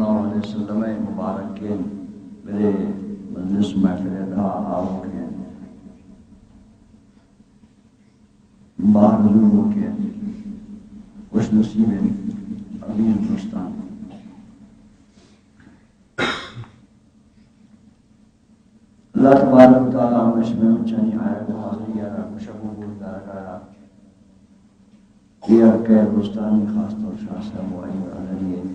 صلی اللہ علیہ وسلم ءِ مبارکیں بلے مجلس محفل ءِ تہا آؤکیں بہر زوروکیں خوش نصیبیں عزیز دوستان، اللہ تبارک و تعالی ہمے شمئے مچانی آیگ و حاضری ءَ را، گوشگ و گوش دارگ ءَ را، اے ہر کئے دوستانی، خاص طور شاہ صاحب و آئی برادری ءِ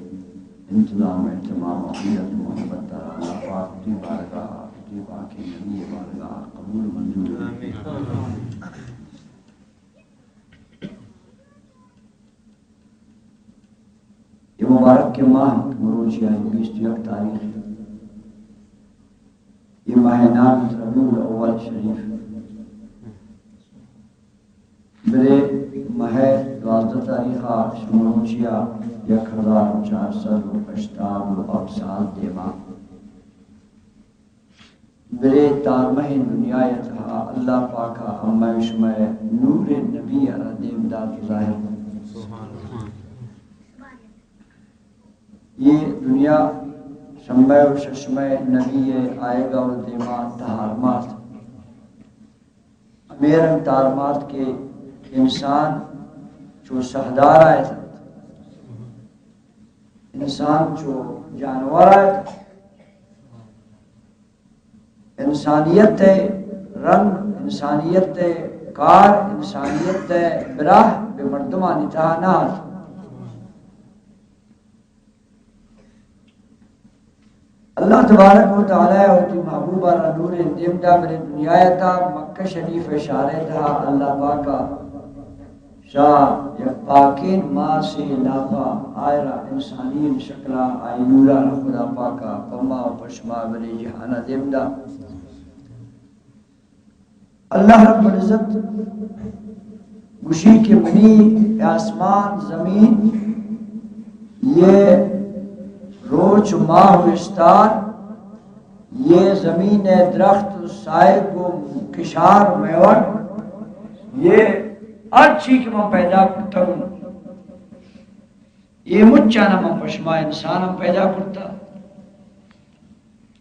انتظام و اہتمام، عقیدت و محبت ءَ را اللہ پاک وتی بارگاہ ءَ، وتی پاکیں نبی ءِ بارگاہ ءَ قبول منظور۔ آمین۔ اے مبارک ماہ مروچی ءَ بیست و یک تاریخ، اے ماہ ءِ نام ربیع الاول شریف، بلے ماہ ءِ دوازدہ تاریخ ءَ مروچی ءَ یک ہزار و چار سد و ہشتاد و ہپت سال دیما، بلے تارمہیں دنیا ءِ تہا اللہ پاک ءَ ہمے شمئے نوریں نبی ءَ را دیم دات و ظاہر کت۔ اے دنیا شمئے و ششمئے نبی ءِ آیگ ءَ و دیما تہارمات۔ ہمے رنگ تارمات کہ انسان چو ساہدار ءَ ات، انسان چو جانور ءَ ات، انسانیت ءِ رنگ، انسانیت ءِ کار، انسانیت ءِ براہ بہ مردمانی تہا نہ ات۔ اللہ تبارک و تعالی ءَ وتی محبوب ءَ را نوریں دیم دات، بلے دنیا ءِ تہا مکہ شریف ءِ شہر ءِ تہا اللہ پاک ءَ شہ یک پاکیں ماسیں لاپ ءَ آئی را انسانی شکل ءَ آئی نور ءَ را خدا پاک ءَ پہ ما و پہ شما بلے جہان ءَ دیم دات۔ اللہ رب العزت گوشی کہ منی آسمان، زمین، یہ روچ، ماہ و استار، یہ زمین ءِ درخت و سائگ و کشار و میوگ، یہ ہر چی کہ من پیدا کرتگ، یہ مچانا من پہ شما انسان ہم پیدا کرتا۔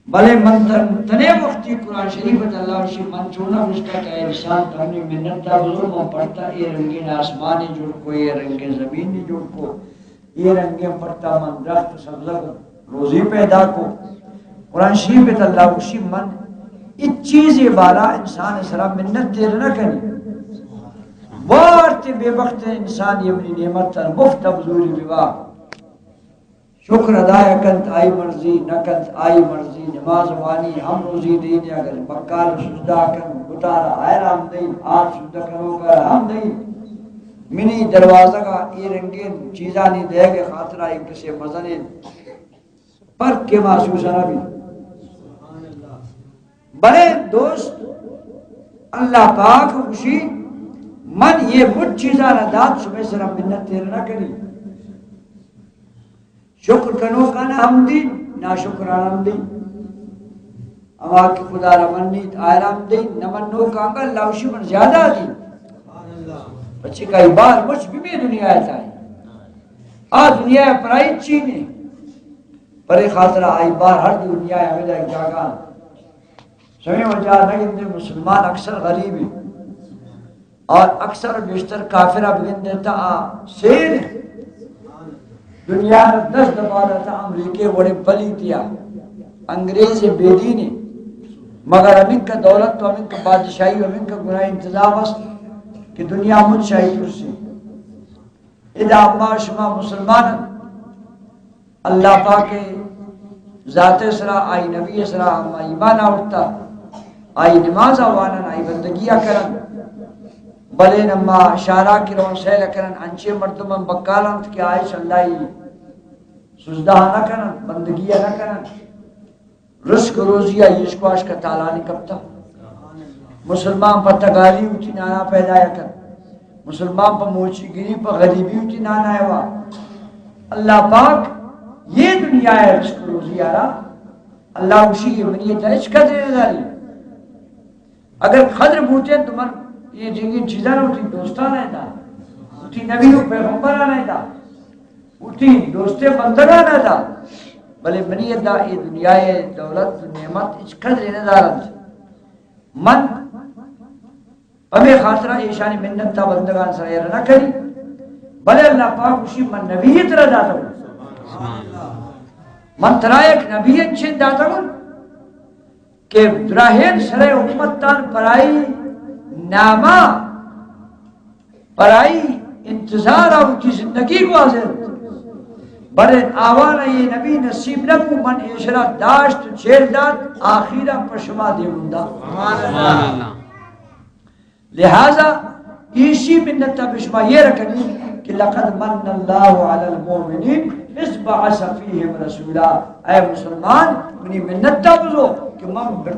بلے من تن، تنے وقتی قرآن شریف ات اللہ گوشی، من چونا گوشتا کہ اے انسان، تمنی منت ءَ بزور، من پرتا اے رنگین آسمانی جوڑ کو، اے رنگین زمینی جوڑ کو، اے رنگین پرتا من درخت سبزگ روزی پیدا کو۔ قرآن شریف ات اللہ گوشی، من ہچ چیزے بارا انسان سرا منت تیر نہ کنی۔ وارت بے بخت انسان یہ منی نعمت تر مفت ءَ بزوری ببا۔ شکر ادا کنت آئی مرضی، نہ کنت آئی مرضی، نماز وانی ہم روزی دین، اگر بکال سجدہ کن بتارا آئرا ہم دین، آپ سجدہ کنوکا ہم دین۔ منی دروازگا اے رنگین چیزانی دئیگ ءِ خاطرا اے کسے مزنین فرق کہ محسوس نہ بیت۔ بلے دوست، اللہ پاک گوشی، من یہ مچ چیزانا دات، شمئے سرا منت تیر نہ کنی۔ شکر کنوکانا ہم دین، ناشکرانا ہم دین۔ ہما کہ خدا را منیت، آئرا ہم دین، نہ منوکاں گا اللہ گوشی من زیادہ دین۔ پچے کہ اے بار مچ ببی دنیا ءِ تہا۔ آ دنیا ءِ پرائی چی نے؟ پرے خاطر آئی بار ہر دنیا ءِ ہمدا یک جاگہ۔ سمے وجہ نہ گندے، مسلمان اکثر غریب ہیں اور اکثر بیشتر کافر ءَ بگندے تا آ سیر ہیں۔ دنیا ءَ دست دبا داتا امریکہ وڑے پلیتیا، انگریز بے دین ہیں، مگر ہمینکہ دولت و ہمینکہ بادشاہی و ہمینکہ گناہ انتظام است کہ دنیا مچ شاہی ترسی۔ ادا ما شما مسلمان ہیں۔ اللہ پاک ذات سرا، آئی نبی سرا ہم ایمان آورتا، آئی نماز وانن، آئی بندگی کنن۔ بلے نما شارا کہ رون سیل کنن، انچے مردم ہم بکال انت کہ آئیش اللہ سجدہ نہ کنن، بندگی نہ کنن۔ رزق روزی آئی اشکواش کا تالانی کپتا۔ مسلمان پہ تگاری وتی نانا پیدا کن۔ مسلمان پہ موچی گری، پہ غریبی وتی نانا ایوا۔ اللہ پاک یہ دنیا ءِ رزق روزی آرا، اللہ گوشی یہ منی ترچ قدر نہ داری۔ اگر قدر بوتے تو من یہ جنگین چیزاں وتی دوستان ہے دا، وتی نبی و پیغمبران ہے دا، وتی دوستے بندگان ہے دا۔ بلے منی ادا اے دنیا ءِ دولت و نعمت ہچ قدرے نہ دارنت۔ من پمے خاطرا ایشانی منت ءَ بندگان سرا ایر نہ کنی، بلے اللہ پاک گوشی، من نبی ترا داتگ، من ترا یک نبی انچیں داتگ کہ دراہیں سرے امتان پرائی ناما، پرائی انتظار ءَ وتی زندگی گوازینت، بلے آوان ءَ اے نبی نصیب نہ بو، من ایشرا داشت و چیر دات، آخیرا پہ شما دیمون دات۔ سبحان اللہ۔ لہذا ایشی منت ءَ بہ شما ایر کنی کہ لقد من اللہ علی المؤمنین اذ بعث فیہم رسولا۔ اے مسلمان، منی منت ءَ بزور کہ من ب-،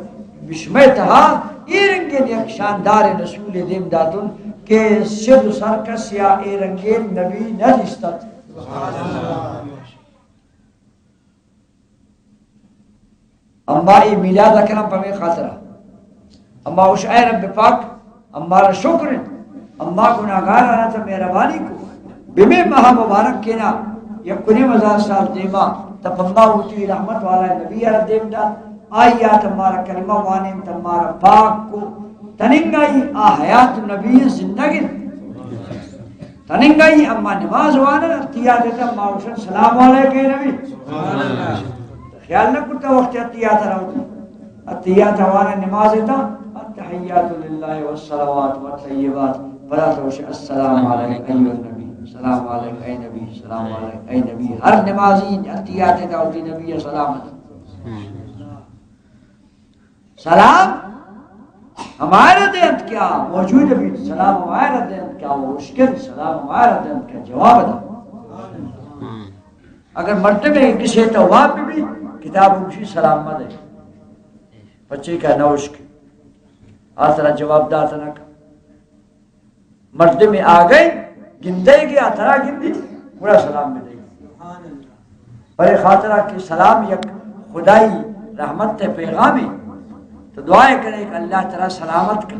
بہ شمئے تہا اے رنگیں یک شانداریں رسولے دیم داتن کہ سد و سر کس یا اے رنگیں نبی نہ دیستت۔ اما اے میلاد ءَ کناں پمے خاطرا۔ اما اوش اے رب پاک، امارا شکر انت، اما گناہگارانا تو مہربانی کو۔ بمے ماہ مبارک کینا، یک کنیم ہزار سال دیما، تب اما وتی رحمت والا نبی را دیم دات۔ آئی ءَ تمارا کلمہ وانینت، تمارا پاک کو۔ تننگائی آ حیات نبی زندگ انت۔ تننگائی اما نماز وانن، اتیات ات اما اوشن، سلام علیک اے نبی۔ خیال نہ کرتا وقت اتیات روتی۔ اتیات وانن نماز تا، التحیات للہ والصلوات والطیبات۔ پدا تو اوشن، السلام علیک ایھا النبی، سلام علیک اے نبی، سلام علیک اے نبی۔ ہر نمازی اتیات تا وتی نبی سلامت۔ سلام ہمارا دینت کیا موجود بیت، سلام ہمارا دینت کیا وہ اشکن، سلام ہمارا دینت کیا جواب دا۔ اگر مردم گسے تو واب بھی کتاب گوشی سلام مدے، پچے کا نہ اشک، آ ترا جواب دات نہ۔ مردم آگئے گندئے گیا، ترا گندی، گڑا سلام بدئے۔ بلے خاطرا کہ سلام یک خدائی رحمت ءِ پیغامے، تو دعائے کرے کہ اللہ ترا سلامت کن۔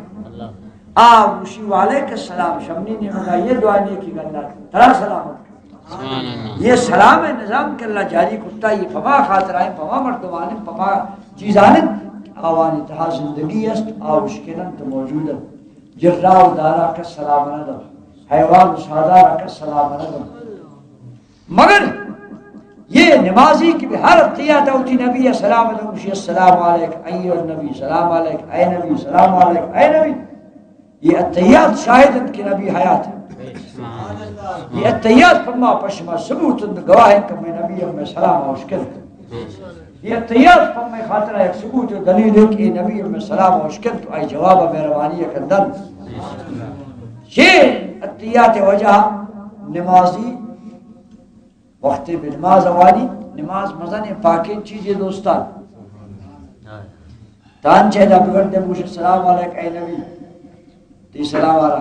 آ گوشی وعلیک السلام، شمنی نیمگا یہ دعا نیکی کہ اللہ ترا سلامت کن۔ سبحان اللہ۔ یہ سلام نظام کہ اللہ جاری کرتا، یہ پما خاطرائیں، پما مردمانیں، پما چیزانیں، آوانی تہا زندگی است، آ اشکنن تو موجود انت۔ جرا و دارا کس سلام نہ دنت، حیوان و ساہدارا کس سلام نہ دنت۔ مگر یہ نمازی کہ بہ ہر اتیات وتی نبی سلام دنت، گوشی السلام علیک ایھا النبی، سلام علیک اے نبی، سلام علیک اے نبی۔ یہ اتیات شاہد انت کہ نبی حیات انت۔ یہ اتیات پما پشما ثبوت انت، گواہ انت کہ میں نبی ہم میں سلام اوشکت۔ یہ اتحیات پہ مئے خاطرا یک ثبوت و دلیل ہے کہ اے نبی میں سلام اوشکنت و آئی جواب مہربانی کندن۔ چے اتحیات وجہ نمازی وقت بہ نماز وانی، نماز مزن پاکیں چیزے دوستان۔ تان چہ دا بگڑ دے بوش السلام علیک اے نبی، تی سلام آرا۔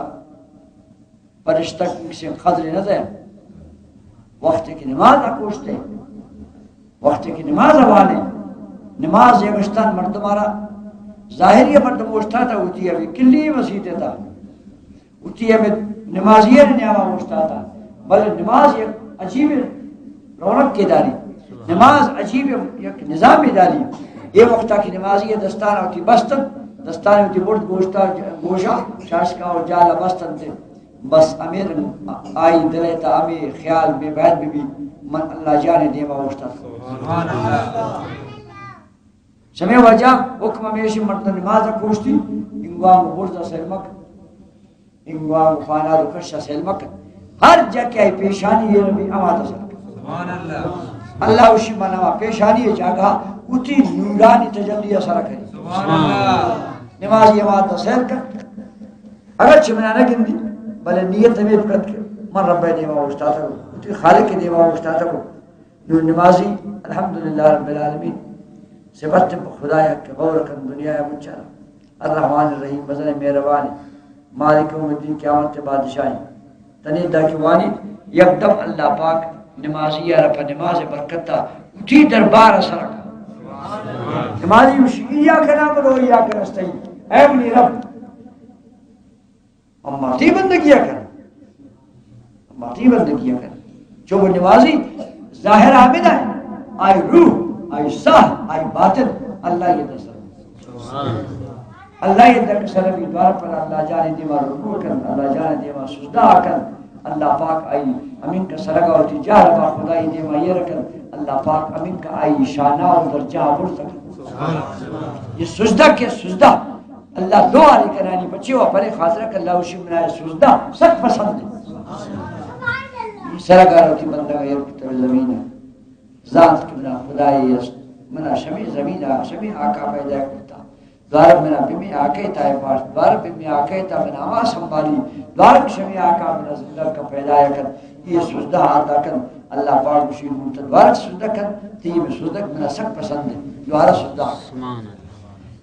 پرشتہ کسیں قدرے نہ دے۔ وقتے کہ نماز ءَ کوشتے، وقتے کہ نماز ءَ وانے، نماز ءَ گشتن مردم آرا، ظاہری مردم اوشتاتا ہوتی ہے، کلی مسیت تا ہوتی ہے، نمازی نیاما اوشتاتا۔ بلے نماز یک عجیب رونق کے داری، نماز عجیب یک نظام داری۔ یہ وقتا کہ نمازی دستان ہوتی بستن، دستان ہوتی برد گوشتا، گوشا، چاشکا و جالا بستن تے۔ بس امیر آئی دل ءِ تہ ہمے خیال بے بید بہ بیت، من اللہ جان ءِ دیما اوشتاتگ۔ سبحان اللہ۔ چمے وجہ حکم ہمیش مردم نماز ءَ کوشتی، انگوانگ و برز ءَ سیل مکن، انگوانگ و پاناد و کش ءَ سیل مکن۔ ہر جا کہ آئی پیشانی یہ نبی اما سر کن۔ سبحان اللہ۔ اللہ وشی من ہما پیشانی جاگہ وتی نورانی تجلی ءَ سر کنی۔ سبحان اللہ۔ نمازی اما سیل کن۔ اگرچہ منا نہ گندی، بلے نیت ہمے بکت کہ من رب ءِ دیما اوشتاتگوں، وتی خالق ءِ دیما اوشتاتگوں۔ نوں نمازی الحمدللہ رب العالمین، صفت پہ خدایا کہ غور کن دنیا ءَ بچار۔ الرحمن الرحیم، مزن مہربان، مالک یوم الدین، قیامت ءِ بادشاہ۔ تنی دا کہ وانی یک دم اللہ پاک نمازی ءَ را پہ نماز ءِ برکت ءَ وتی دربار ءَ سر کن۔ نمازی وشی ایاک نعبد و ایاک نستعین، اے منی رب، اما تی بندگی ءَ کن، اما تی بندگی ءَ کن۔ چو وہ نمازی ظاہر حامد ہے، آئی روح، آئی ساہ، آئی باطن اللہ ءِ دست ءَ۔ اللہ ءِ دست ءَ بی، دوار پر اللہ جان ءِ دیما رکوع کن، اللہ جان ءِ دیما سجدہ کن۔ اللہ پاک آئی ہمینکہ سرگا وتی جاہ با خدائی دیما ایر کن۔ اللہ پاک ہمینکہ آئی شانہ و درجہ برز کن۔ یہ سجدہ کہ سجدہ اللہ دو آری کنانی بچے و پرے خاطر کہ اللہ وشی منا سجدہ سک پسند ہے۔ سرگا وتی بندگا ایر کتو زمین ہے۔ زانت کہ منا خدائے است، منا شمی زمین ءَ شمی آقا پیدا کرتا۔ دوارگ منا پمی آقا ءِ تہا پاشت، دوارگ پمی آقا ءِ تہا منا ہما سنبھالی، دوارگ شمی آقا منا زندگ کن پیدا کن، یہ سجدہ آتا کن۔ اللہ پاک گوشی، نوں تو دوارگ سجدہ کن، تئی میں سجدہ منا سک پسند ہے، دوارگ سجدہ کن۔ سبحان اللہ۔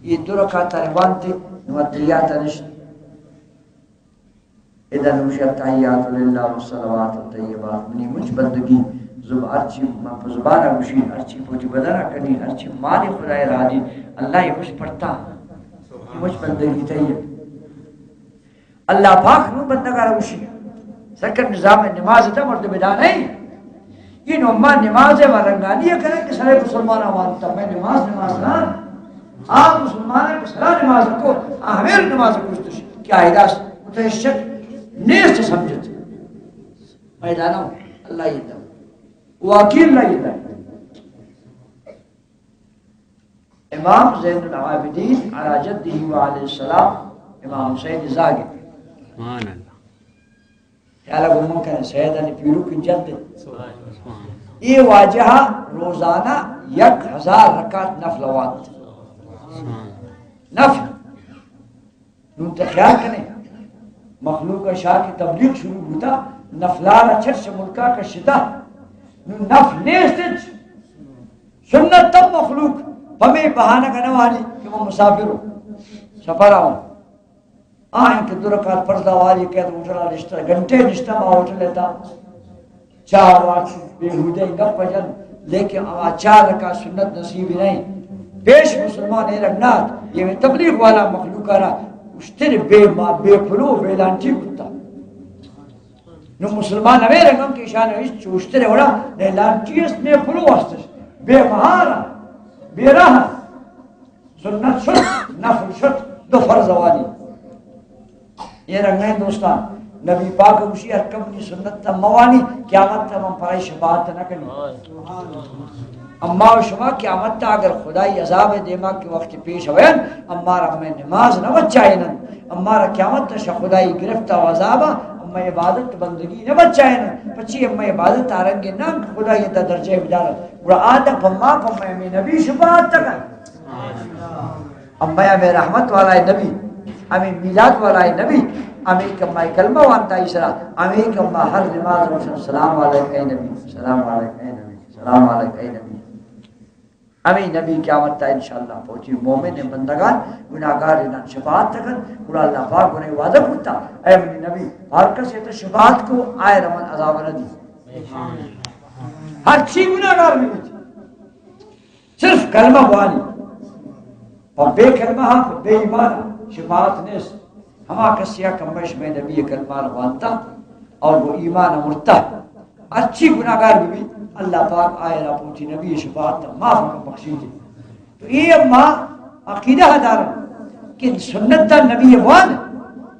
یہ دو رکعت روان تے، نوں تحیات نشت۔ ادا نوشی التحیات للہ والصلوات الطیبات، منی مچ بندگی زب-، ہرچی من پہ زبان ءَ گوشی، ہرچی پہ وتی بدن ءَ کنی، ہرچی مالی خدائے راہ دی، اللہ یہ مچ پڑتا، یہ مچ بندگی تئی۔ اللہ پاک نوں بندگا را گوشی، سکر نظام نماز تا مرد بدا نہیں۔ یہ نوں ما نماز و رنگانی کنن کہ سرے مسلمان وانتا، میں نماز، نماز نہ۔ آ مسلمان کہ سرا نماز کو، آ ہمیں نماز کشتش، کیا اداس متشک نیست سمجھت۔ پیدا نہ ہو، اللہ یہ دم۔ واقعی اللہ یہ دم۔ امام زین العابدین علی جدہ و علیہ السلام، امام حسین زاگے۔ سبحان اللہ۔ خیال گمان کن سید علی پیروک جد۔ یہ واجہ روزانہ یک ہزار رکعت نفل وانت۔ نفل۔ نوں تو خیال کنے، مخلوق شاہ کی تبلیغ شروع ہوتا، نفلارا چرچ ملکا کشتا۔ نوں نفل نیست۔ سنت تب مخلوق پمے بہانہ کنوانی کہ وہ مسافر ہو، سفر آؤں۔ آئیں کہ دو رکعت فرض واری کہ ہوٹل نشتہ، گھنٹے نشتہ ما ہوٹل تا۔ چاہ وارت، بیہودہ گپ جن، لیکن اما چار رکعت سنت نصیب نہیں۔ پیش مسلمان اے رنگنات، یہ میں تبلیغ والا مخلوق آ رہا، اشتر بے ما-، بے پلو، بے لانچی کتا۔ نوں مسلمان ہمے رنگاں کہ ایشان ہچ چوشتر وڑا نہ لانچی است، نہ پلو است، بے مہار، بے راہ۔ سنت شت، نفل شت، دو فرض وانی۔ یہ رنگیں دوستان، نبی پاک گوشی، ہر کم منی سنت تا موانی، قیامت تا من پرائی شفاعت نہ کنی۔ اما و شما قیامت تا اگر خدائی عذاب دیما کہ وقت پیش ہوین، اما را میں نماز نہ بچائینن، اما را قیامت تا شہ خدائی گرفت و عذابا، اما عبادت بندگی نہ بچائینن، پچی اما عبادت آرنگ نام کہ خدائی تا درجہ بدارن، گڑا آتا پما پما میں نبی شفاعت تکن۔ اما ہمیں رحمت والا نبی، ہمیں میلاد والا نبی، ہمیں کما کلمہ وانتا اسرا، ہمیں کما ہر نماز روشن سلام علیک اے نبی، سلام علیک اے نبی، سلام علیک اے نبی۔ ہمیں نبی قیامت تا انشاءاللہ پہنچی۔ مومن بندگان گناہگار انان شفاعت تکن، گڑا اللہ پاک گناہ وعدہ کتا، اے منی نبی، ہر کس یہ تو شفاعت کو آئے رمن عذاب نہ دی۔ ہر چی گناہگار بھی بیت۔ صرف کلمہ بوانی۔ پہ بے کلمہ ہا، پہ بے ایمان ہا شفاعت نیست۔ ہما کسیا کمش میں نبی کلمہ را وانتا اور وہ ایمان مرتا، ہرچی گناہگار بھی، اللہ پاک آئے را پوچی نبی شفاعت معاف کن بخشی دے۔ تو یہ ما عقیدہ دار کہ سنت دا نبی وان،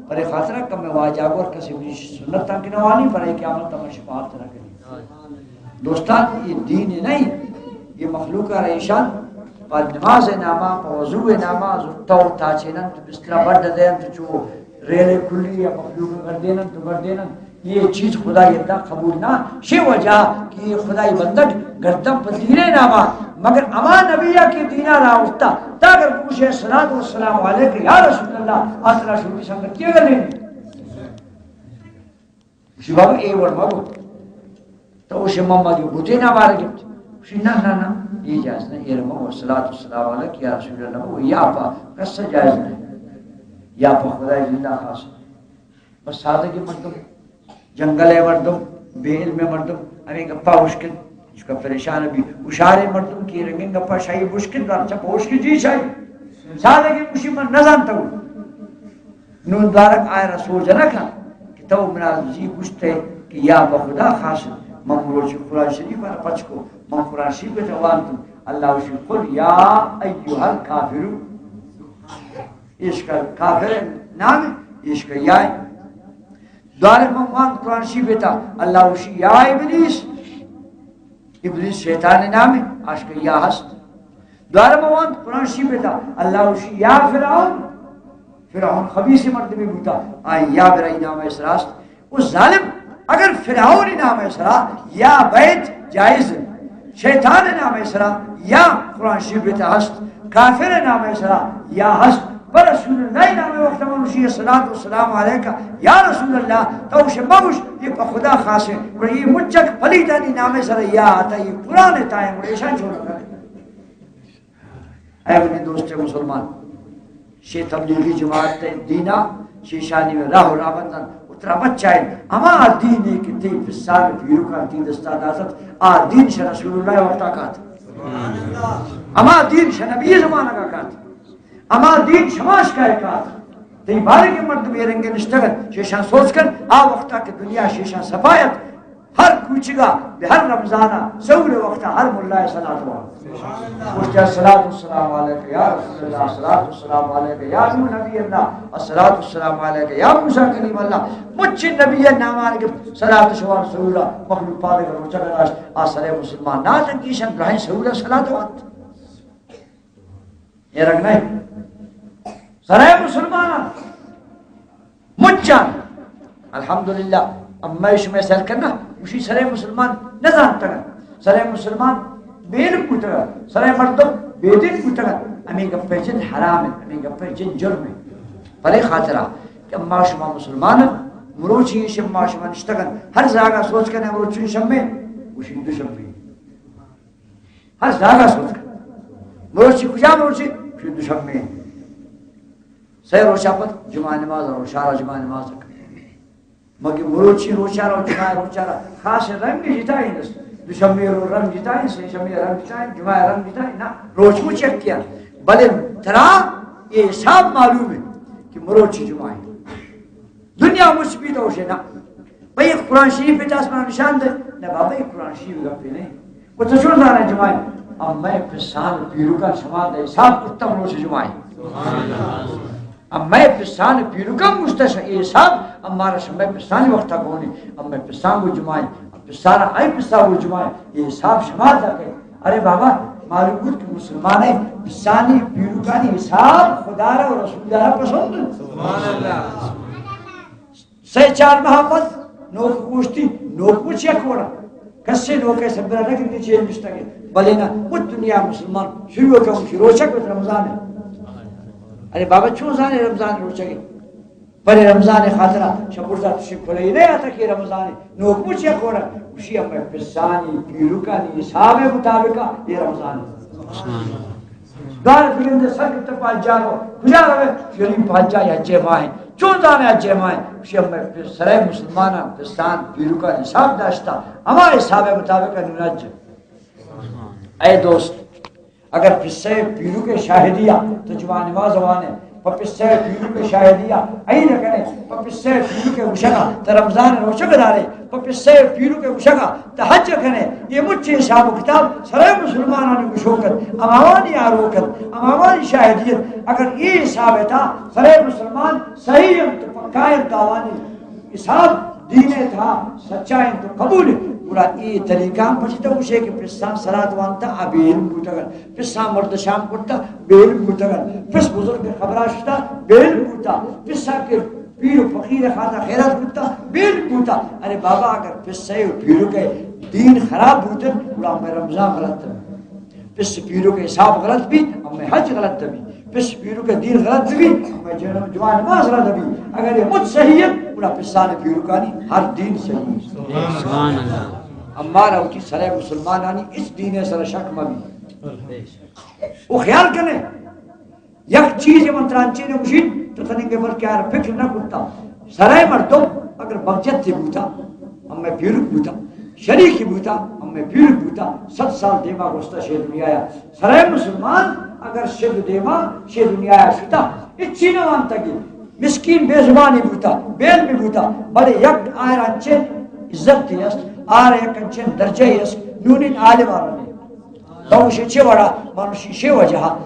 پر خاطر کم واجہ گور کسی بھی سنت تاں کہ نوانی، پر قیامت تم شفاعت نہ کری۔ دوستان، یہ دین نہیں، یہ مخلوق ءَ را ایشان پہ نماز ءِ ناما، پہ وضو ءِ ناما، زرتہ و تاچینن تو بسترا بڈ دینن تو چو ریل کلی یا مخلوق گردینن تو گردینن۔ یہ چیز خدا یہ دا قبول نہ۔ شے وجہ کہ یہ خدائی بندگ گردن پہ دین ءِ ناما، مگر اما نبی کہ دینا را اٹھتا، تا اگر پوچھے الصلاۃ والسلام علیک یا رسول اللہ، آسرا شروع سنگت کیا گردین؟ گوشی، بابا، اے وڑ مگو۔ تو گوشی، مما جو گوتے نہ مارا گپت۔ گوشی، نہ، نہ، نہ، یہ جائز نہیں، اے مگو، الصلاۃ والسلام علیک یا رسول اللہ مگو، یا پا کس جائز نہیں۔ یا پا خدای زندہ خاص۔ بس سادگی مردم، جنگل ءِ مردم، بے علم ءِ مردم، ہمیں گپا اشکن، چکا پریشان بھی۔ ہوشاریں مردم کہ رنگیں گپا شاہی اشکن، دار چپ اشکی جی شاہی۔ سادگی گوشی من نہ زانتا ہوں۔ نوں دارگ آئرا سوج نہ کن کہ تو منا زی گوشتے کہ یا بہ خدا خاص، من مروچی قرآن شریف ءَ پچ کو، من قرآن شریف ءَ وانتوں، اللہ وشی، قل یا ایھا الکافرون۔ ایشکا کافر نام، ایشکا یا۔ دوارے من وانت قرآن شریف ءَ، اللہ وشی، یا ابلیس۔ ابلیس شیطان نام، آشکا یا ہست۔ دوارے من وانت قرآن شریف ءَ، اللہ وشی، یا فرعون۔ فرعون خبیث مردمی بوتا، آئی یا برائی نام ءِ سرا است۔ او ظالم، اگر فرعون نام ءِ سرا یا بیت جائز انت، شیطان نام ءِ سرا یا قرآن شریف ءَ ہست، کافر نام ءِ سرا یا ہست، پر رسول اللہ نام ءِ وقت من وشی الصلاۃ والسلام علیک یا رسول اللہ، تو شما گوش، یہ پہ خدا خاص ہے، پر یہ مچک پلیتانی نام ءِ سرا یا آتا، یہ قرآن تائیں، اور ایشان چھوڑا کر۔ اے منی دوست مسلمان، شے تبلیغی جماعت ءِ دینا، شے شانی میں راہ و رابندن، اترا بچائیں۔ ہما دین کہ تی پسان پیروکان تی دستا داتت، آ دین شہ رسول اللہ وقتا کات۔ ہما دین شہ نبی زمانہ کا کات۔ ہما دین شماش کا کات۔ تی بارے کے مردم یہ رنگے نشتگن، شیشان سوچ کن، آ وقتا کہ دنیا شیشان صفایت، ہر کوچگا، بہ ہر رمضانا، سحور وقتا ہر ملا صلاۃ وان۔ گوشت، الصلاۃ والسلام علیک یا رسول اللہ، الصلاۃ والسلام علیک یا نور نبی اللہ، الصلاۃ والسلام علیک یا موسی کلیم اللہ۔ مچ نبی نامان کہ صلاۃ شوان سحورا مخلوق پادے روچہ داشت، آ سرے مسلمان نہ تنگیشن براہیں سحورا صلاۃ وان۔ اے رنگ نہ انت۔ سرائے مسلمان مچان۔ الحمدللہ، اما شمئے سر کرنا، گوشی سرائے مسلمان نزانتگ انت۔ سرائے مسلمان بے علم بوتگ انت۔ سرائے مردم بے دین بوتگ انت۔ ہمے گپے جند حرام انت، ہمے گپے جند جرم انت۔ پرے خاطرا کہ اما شما مسلمان انت، مروچی شما شما نشتگ انت۔ ہر جاگہ سوچ کنے مروچی شمے، گوشی دوشمے۔ ہر جاگہ سوچ کن۔ مروچی کجا مروچی؟ گوشی دوشمے۔ سئے روچا پد جمعہ نماز، روچا را جمعہ نماز۔ مگہ مروچی روچا را، جمعہ روچا را خاص رنگ جتائیں است۔ دوشمے رو رنگ جتائیں، سئے شمے رنگ جتائیں، جمعہ رنگ جتائیں۔ نا، روچ مچ یکیاں۔ بلے ترا یہ حساب معلوم ہے کہ مروچی جمعہ ہے۔ دنیا مچ بیت اوشے نا۔ بھئی قرآن شریف پہ دست منا نشان دے۔ نہ بابا، یہ قرآن شریف گپے نہیں۔ وہ تو چون زانے جمعہ؟ اب میں پسان پیروکا شما دے حساب کتم روش جمعہ۔ اب میں پسان پیروکا مستش اے حساب، اب مارا شمے پسانی وقتا گونی، اب میں پسان گو جمعہ، اب پسارا آئی پسا گو جمعہ، یہ حساب شما دا کہ۔ ارے بابا، معلوم بود کہ مسلمان ہے، پسانی پیروکانی حساب خدا را و رسول دارا پسند۔ سبحان اللہ۔ سئے چار ماہ پد نوک گوشتی، نوک مچ یک وڑا۔ کسے نوکے سبرا نہ گندی چیر نشتگے۔ بلے نا، مت دنیا مسلمان شروع کم شروع چک رمضان ہے۔ ارے بابا، چون زانے رمضان روچگے؟ بلے رمضان خاطرا شبرزا تشی کھلے نہیں آتا کہ رمضان ہے۔ نوک مچ یک وڑا۔ گوشی ہمیں پسانی پیروکانی حساب مطابقا یہ رمضان ہے۔ دار بگندے سر گپتہ پاجا رو، کجا روے؟ شریف پاجا یا حجے ماہ، چون زانے حجے ماہ؟ گوشی ہمے پہ سرے مسلماناں پسان پیروکا حساب داشتا، ہما حساب مطابق نون حج۔ اے دوست، اگر پسے پیروکے شاہدیا تو جمعہ نماز وانے، پہ پسے پیروکے شاہدیا عید کنے، پہ پسے پیروکے گوشگا تو رمضان روچگ دارے، پہ پسے پیروکے گوشگا تو حج کنے، یہ مچے حساب و کتاب سرے مسلمانانی گشوک انت، امامانی آروک انت، امامانی شاہدی انت۔ اگر یہ حساب تا سرے مسلمان صحیح انت، پکا انت، آوانی حساب دین تھا سچا انت، قبول انت، گڑا یہ طریقہ ہم پچھتا گوشے کہ پسان سرات وانتا، آ بے علم بوتگ انت۔ پسا مرد شام کرتا، بے علم بوتگ انت۔ پس بزرگ خبرا شتا، بے علم بوتا۔ پسا کہ پیر و فقیر خاطا خیرات بوتا، بے علم بوتا۔ ارے بابا، اگر پسے و پیروکے دین خراب بوتن، گڑا ہمیں رمضان غلط بی۔ پس پیروکے حساب غلط بی، ہمیں حج غلط بی۔ پس پیروکے دین غلط بی، ہمیں جن-، جمعہ نماز غلط بی۔ اگر یہ مت صحیح ہے، گڑا پسان پیروکانی ہر دین صحیح ہے۔ سبحان اللہ۔ ہمارا وتی سرے مسلمانانی اس دین سر شک مبی۔ او خیال کنے، یک چیز من ترانچے نہ گوشین، تو تننگے بلکہ آر فکر نہ کرتا۔ سرے مردم اگر بغجت بوتا، ہمیں پیرک بوتا، شریکی بوتا، ہمیں پیرک بوتا، صد سال دیما گوستا شے دنیا یا۔ سرے مسلمان اگر شد دیما شے دنیا یا شتا، اچی نہ وانتا کہ مسکین بے زبانی بوتا، بے علمی بوتا، بلے یک آئر انچے عزت است، آرا یک انچیں درجہ است، نونین عالم آرا نے۔ تو شے چے وڑا؟ من شی شے وجہ۔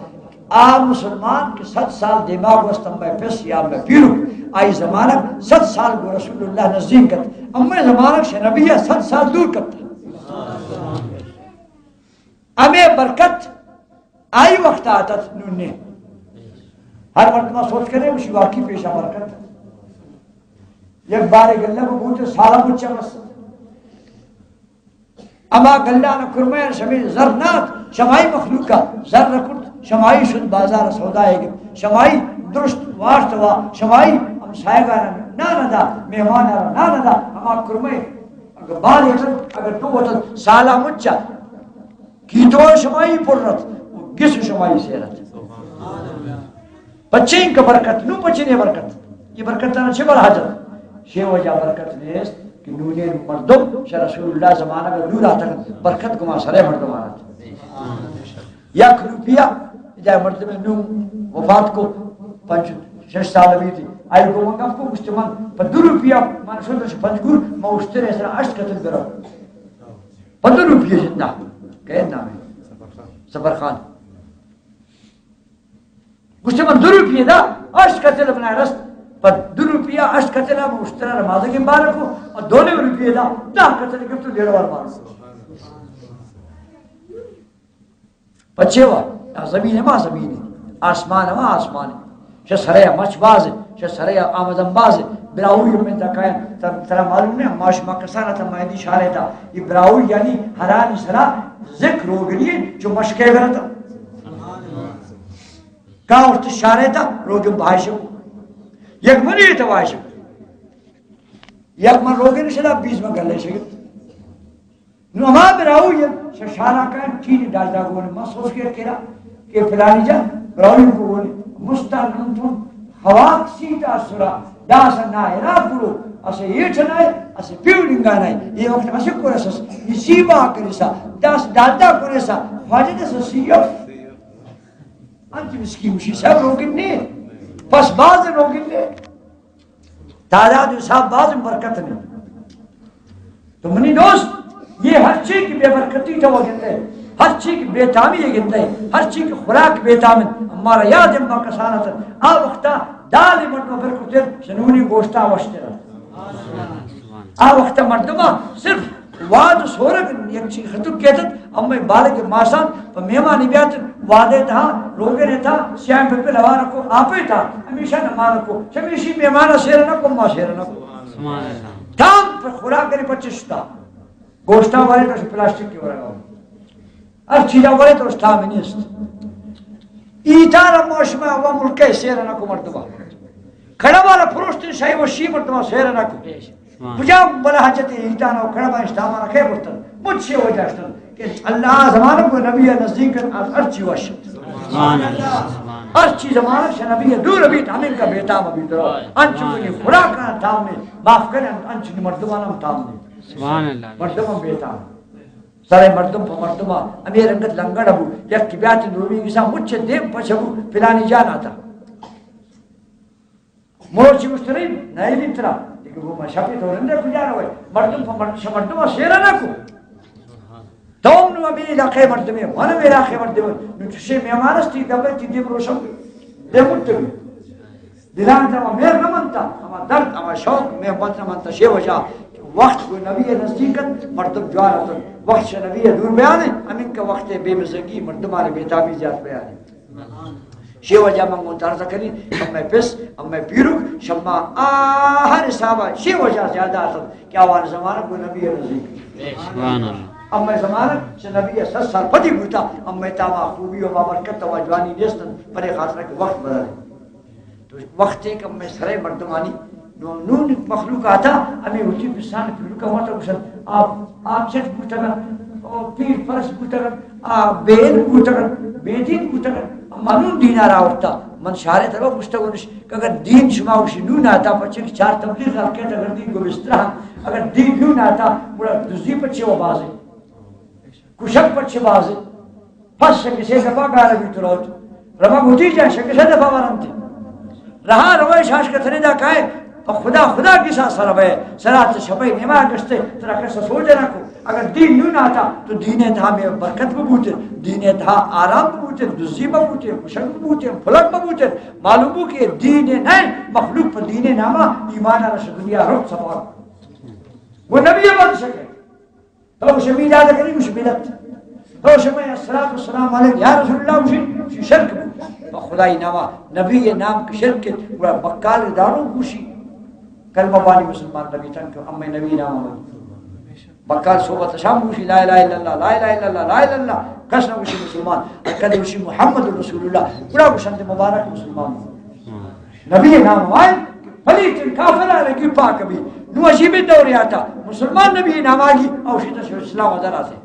آ مسلمان کہ صد سال دیما گوست، امے پس یا امے پیرو، آئی زمانگ صد سال گو رسول اللہ نزدیک کت، امے زمانگ شے نبی صد سال دور کت۔ ہمے برکت آئی وقت آتت، نون نے۔ ہر مردم سوچ کرے، اسی واقعی پیشا برکت۔ یک بارے گلہ کو بوتے سالہ مچا بس۔ اما گلہ نہ کرمے شمی زر نات، شمائی مخلوقہ زر نہ کرت، شمائی شد بازار سودائے گپت، شمائی درست وارت وا، شمائی ہمسایگانا نان دا، مہمانانا نان دا، ہما کرمے اگر بار وطن، اگر دو وطن، سالہ مچا۔ کی تو شمائی پرت، گس شمائی سیرت۔ پچین کا برکت، نو پچینے برکت۔ یہ برکت نا چھ بر حاجت۔ شے وجہ برکت نیست کہ نونے مردم شہ رسول اللہ زمانہ کا دور آتا، برکت گما سرے مردم آتا۔ یک روپیہ، ادا مردم نو وفات کو، پنچ شش سال بیتی، آئی کو من گپ کو، گشت من پہ دو روپیہ من شد پنجگور، من اشترے سرا اشت قتل برو۔ پندرہ روپیہ جتنا، کئے نام ہے؟ سفر خان۔ گوشت من دو روپیہ دا، اشت قتل بنا رست۔ پر دو روپیہ اشت قتل ہم اشترا رمادگی بارکو، اور دو نیم روپیہ دا، دہ قتل گفت لیڑوار بارکو۔ پچے وا، آ زمین ما زمین، آسمان ما آسمان۔ شہ سرے مچ باز، شہ سرے آمدن باز۔ براہوئی من تکائیں، تر-، ترا معلوم نہیں، ما شما کسان تا مہدی شارے تا۔ یہ براہوئی یعنی ہرانی سرا ذکر روگنی، چو مشکے برتا۔ کا ارت شارے تا، روگن بھائشو۔ یک منی تو بھائشو۔ یک من روگن شدا بیس من گلے شگت۔ نو ہما براہوئی شہ شارا کن چین ڈالدا گون، من سوچ کے کرا کہ فلانی جا براہوئی کو گون، مستان نون تون خواک سیتا سرا، داس نائرا کرو، اسے ایٹ نائے، اسے پیو لنگا نائے۔ یہ وقت اسے کو رسس، نصیبا کرسا، داس ڈالدا کرسا، خواجہ دس سیو۔ انت مسکین مشی سب روگن نے، پس باز روگن نے۔ تعداد حساب باز برکت نے۔ تو منی دوست، یہ ہر چی کی بے برکتی تو گندے، ہر چی کی بے تامی گندے، ہر چی کی خوراک بے تام۔ ہمارا یاد ہے، ما کسانت آ وقتا دال مردم پر کتر، شنونی گوشتا وشتر۔ آ وقتا مردم صرف واد سورگ یک چی خطو کیتت، اما بالغ ماسان پہ مہمانی بیات، وادے تھا، روگے نے تھا، سیاہیں پہ پہ لوار کو، آپے تھا، ہمیشہ نمان کو، چمیشی مہمان سیر نہ کو، ما سیر نہ کو۔ سبحان اللہ۔ تام پہ خوراک نے پچشتا۔ گوشتاں ورے تو پلاسٹک کی ورگا۔ ہر چیزا ورے تو تام نیست۔ ایتارا ما شما و ملک سیر نہ کو مردما۔ کھڑا والا پروشت شاہی و شی مردما سیر نہ کو۔ کجا بلا حاجت ایتانا و کھڑا با اشتاما کھے برتن۔ مجھ سے وجہ اشتن۔ کہ اللہ زمانہ کو نبی نزدیک کن، از ہر چی وش۔ سبحان اللہ۔ ہر چی زمانہ شہ نبی دور بیت، ہمیں کا بیتام بیت۔ انچو کی خوراک تام نے، معاف کریں، انچو کی مردمان ہم تام نے۔ سبحان اللہ۔ مردم ہم بیتام۔ سارے مردم پہ مردم، ہمیں رنگت لنگڑ ابو، یک کی بیات دومی کسا مچ دیم پچ ابو، فلانی جان آتا۔ مروچی گوشترین، نئیلی ترا، دیگه گو ما شپی تو رنده کجا روی؟ مردم پہ مرد، شہ مردم سیر نہ کو۔ تو نو ہمیں علاقے مردمے، من ہمیں علاقے مردمے، نو چشے مہمان استی، دبے تی دیم روشن، دیم اٹھتے۔ دلان تما مہر نہ منتا، ہما درد، ہما شوق، محبت نہ منتا، شے وجہ۔ وقت کو نبی نزدیک ات، مردم جوار اتن۔ وقت شہ نبی دور بیانے، ہمین کا وقت بے مزگی، مردمانے بے تامی زیاد بیانے۔ شے وجہ من گوں ترس کنی، امے پس، امے پیروک، شما آہر حسابا شے وجہ زیادہ اتن کہ آوان زمانہ گو نبی نزدیک۔ سبحان اللہ۔ امے زمانہ شہ نبی صد سال پدی بوتا، امے تاما خوبی و بابرکت و جوانی نیستن، پرے خاطر کہ وقت بدلے۔ تو وقتے کہ امے سرے مردمانی نو-، نون مخلوق آتا، ہمیں وتی پسان پیروکا ماتا گوشن، آپ، آپ چٹ بوتگن، او پیر پرس بوتگن، آ بے علم بوتگن، بے دین بوتگن، اما نون دینار آورتا۔ من شارے ترا گوشتگونش کہ اگر دین شما گوشی نون آتا، پچے کہ چار تبلیغ حلقے تا اگر دین گو بسترا، اگر دین نون آتا، گڑا دزی پچے و بازے، کشک پچے بازے۔ پس شہ کسے دپا گار بیت روت۔ رما گوتی جا شہ کسے دپا ورنتی۔ رہا روئے شاش کتنے دا کائے۔ پہ خدا، خدا کسا سر بئے، سرا چہ شپئے نیما گشتے، ترا کس سوج نہ کو۔ اگر دین نون آتا تو دین تہا میں برکت ببوتے، دین تہا آرام ببوتے، دزی ببوتے، مشک ببوتے، پلک ببوتے۔ معلوم بو کہ دین نہ، مخلوق پہ دین ناما ایمان رش دنیا رخ سفار۔ وہ نبی بن سکے۔ تو گوشے میلاد کنی، گوشے بدعت۔ تو گوشے میں الصلاۃ والسلام علیک یا رسول اللہ، گوشے، گوشے شرک بو۔ تو خدای ناما، نبی نام کہ شرک، گڑا بکال دارو گوشی۔ کلمہ بانی مسلمان نبی تن کہ امے نبی نام ہمے۔ بکال صبح تا شام گوشی لا الہ الا اللہ، لا الہ الا اللہ، لا الہ الا اللہ۔ کس نہ گوشی مسلمان۔ کدی گوشی محمد رسول اللہ، گڑا گوشنت مبارک مسلمان۔ نبی نام آئے، پلیت کافر آ لگی پاک بھی۔ نو عجیب دور آتا، مسلمان نبی نام آگی، او شیطان شو اسلام در آتے۔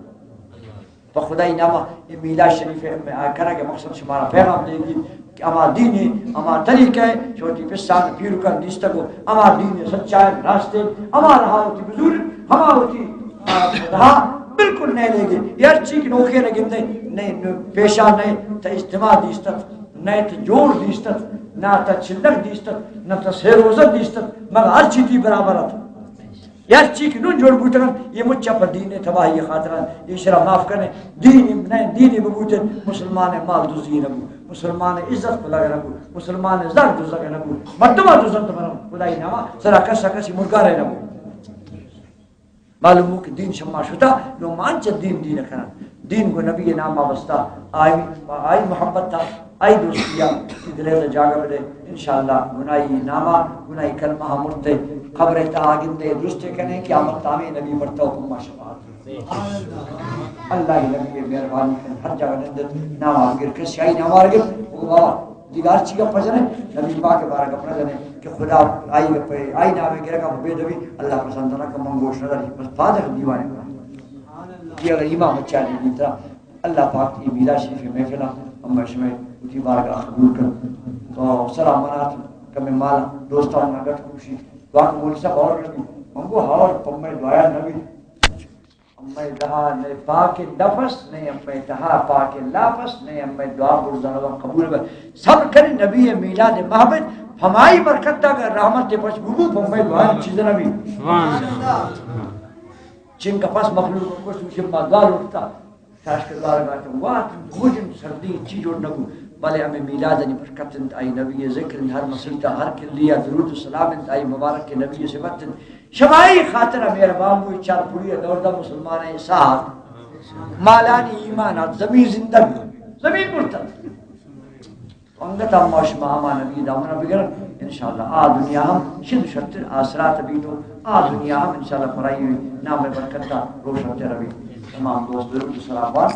پہ خدای ناما اے میلاد شریف ء آ کنگ ء مقصد شمارا پیغام دیگی کہ ہما دین ء ہما طریقہ ء چوٹی پسان پیرکان دیستگ و ہما دین ء سچائیں راستیں ہما رہا وتی بزور، ہما وتی، آ، رہا بالکل نئے لیگے۔ ہر چی کہ نوکے نہ گندے، نئے، نئے پیشا نئے تا اجتماع دیستت، نئے تا جوڑ دیستت، نہ تا چلک دیستت، نہ تا سیروزت دیستت، مگر ہر چی تی برابر ات۔ ہر چی کہ نون جوڑ بوتگ انت، یہ مچ پہ دین تباہی خاطر انت۔ ایشرا معاف کنے، دین نہ، دین ببوت، مسلمان مال دزی نہ بو، مسلمان عزت پلگ نہ بو، مسلمان زر دزگ نہ بو، مردم دزنت برم خدای ناما سرا کس کسی مرگارے نہ بو۔ معلوم بو کہ دین شما شتا، نو مان چہ دین دین کنن۔ دین گو نبی نام واسطہ آئی، آئی محبت تھا۔ آئی دوستی ء دل ء جاگہ بدے، انشاءاللہ گناہی ناما، گناہی کلمہ ء مرتے، قبر ء تہا گندے، درست کنے، قیامت تامے نبی مرتا حکم ما شفاعت۔ اللہ ء نبی ء مہربانی کن، ہر جاگہ نندت، ناما گر کس آئی ناما گر، او بابا، دیگار چی گپ جنے، نبی پاک بارہ گپ نہ جنے، کہ خدا آئی گپ، آئی نام گرگا بے دبی، اللہ پسند نہ کہ من گوش نہ داری، بس پادر دیوانے۔ یہ اگر ایمان بچا دی دیتا، اللہ پاک ای میلاد شریف محفل ہم شمئے وتی بارگاہ قبول کن۔ تو سلام منات کمے مال دوستان نگت کوشی۔ دعا کو مولوی صاحب اور نبی۔ منگو ہور پمے دعایا نبی۔ امے دہا نے پاک نفس، نے امے تہا پاک لافس، نے امے دعا برزان قبول بے۔ صبر کری نبی میلاد محبت، ہمائی برکت دا رحمت پش بو، پمے دعا چیز نبی۔ سبحان اللہ۔ چنکہ پس مخلوق کو شما دعا لوٹتا۔ شاشکدار گاٹم وات گوجن سردی چی جوڑ نبو، بلے ہمیں میلاد انی برکت انت، آئی نبی ذکر انت، ہر مسیت ہر کلی درود و سلام انت، آئی مبارک نبی صفت انت۔ شمائی خاطر مہربان بو، چار پڑی دور دا مسلمان ساعت مالانی ایمان آت، زمین زندگ، زمین مرتد۔ انگت ہم ما شما ہما نبی دامنا بگرن، انشاءاللہ آ دنیا ہم شد و شرتر آسرات بیت و آ دنیا ہم انشاءاللہ پرائی نام برکت روشن تر بیت۔ تمام دوست درود و سلام بات۔